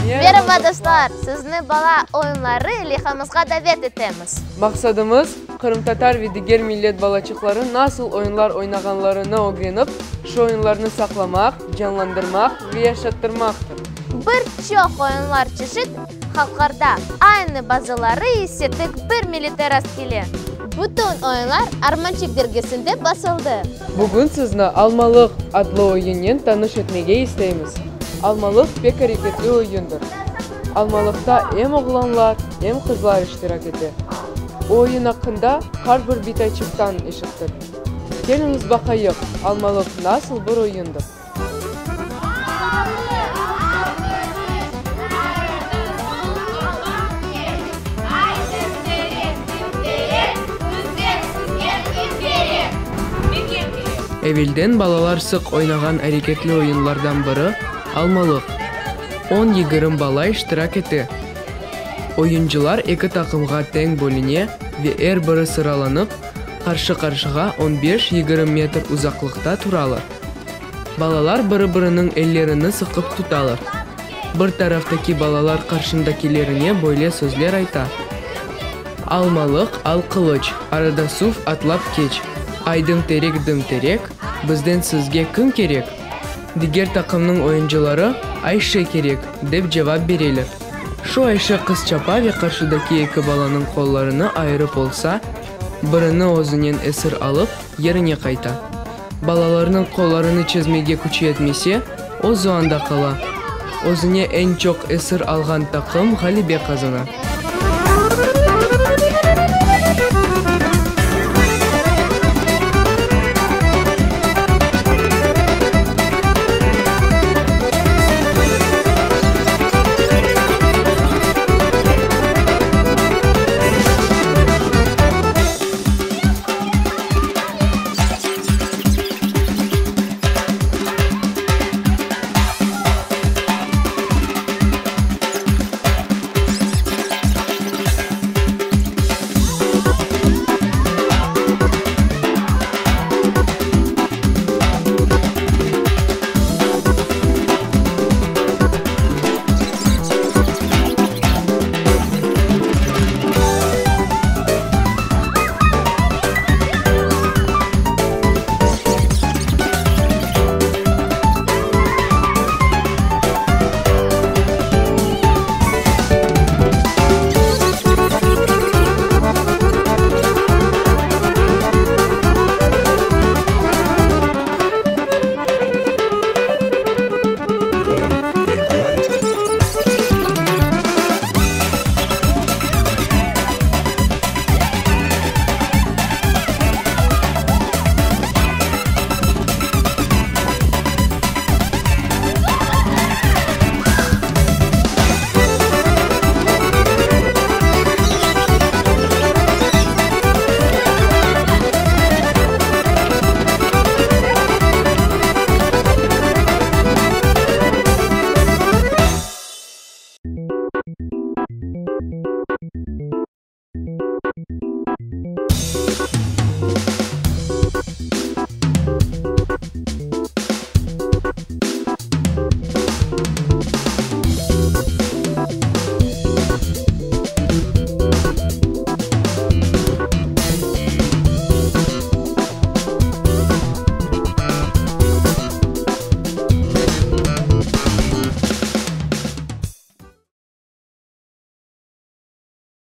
Meraba, dostlar! Sizni Bala oyunları leyhamızğa davet etemiz. Maqsadımız, qırımtatar ve diger millet balaçıqları nasıl oyunlar oynağanlarını ögrenip, şu oyunlarnı saqlamaq, canlandırmaq ve yaşattırmaqtır. Bir çoq oyunlar çeşit halqlarda aynı, bazıları ise tek bir millette rastkele. Bütün oyunlar Armançıq dergisinde basıldı. Bugün sizni Almalıq adlı oyunnen tanış etmege isteymiz. Almalıq pek areketli oyundır. Almalıqta em oğlanlar, em qızlar iştirak ete. O oyun aqqında qart bir bitayçıqtan eşittik. Keliñiz baqayıq, almalıq nasıl bir oyundır. Evelden balalar sıq oynağan areketli oyunlardan biri, almalıq. On-yigirmi bala iştirak ete. Oyuncılar eki taqımğa teñ bölüne ve er biri sıralanıp, qarşı-qarşığa on beş-yigirmi metr uzaqlıqta turalar. Balalar biri-biriniñ ellerini sıqıp tutalar. Bir taraftaki balalar qarşındakilerine böyle sözler ayta, Almalıq, al qılıç, arada suv atlap keç, Aydım terek dım terek, bizden sizge kim kerek? Diger taqımnıñ oyuncıları, Ayşe kerek, dep cevap bereler. Şu Ayşe qız çapa ve qarşıdaki eki balanıñ qollarını ayırıp olsa, birini özünen esir alıp, yerine qayta. Balalarnıñ qollarını çezmege küçü yetmese, özü anda qala. Özüne eñ çoq esir alğan taqım ğalebe qazana.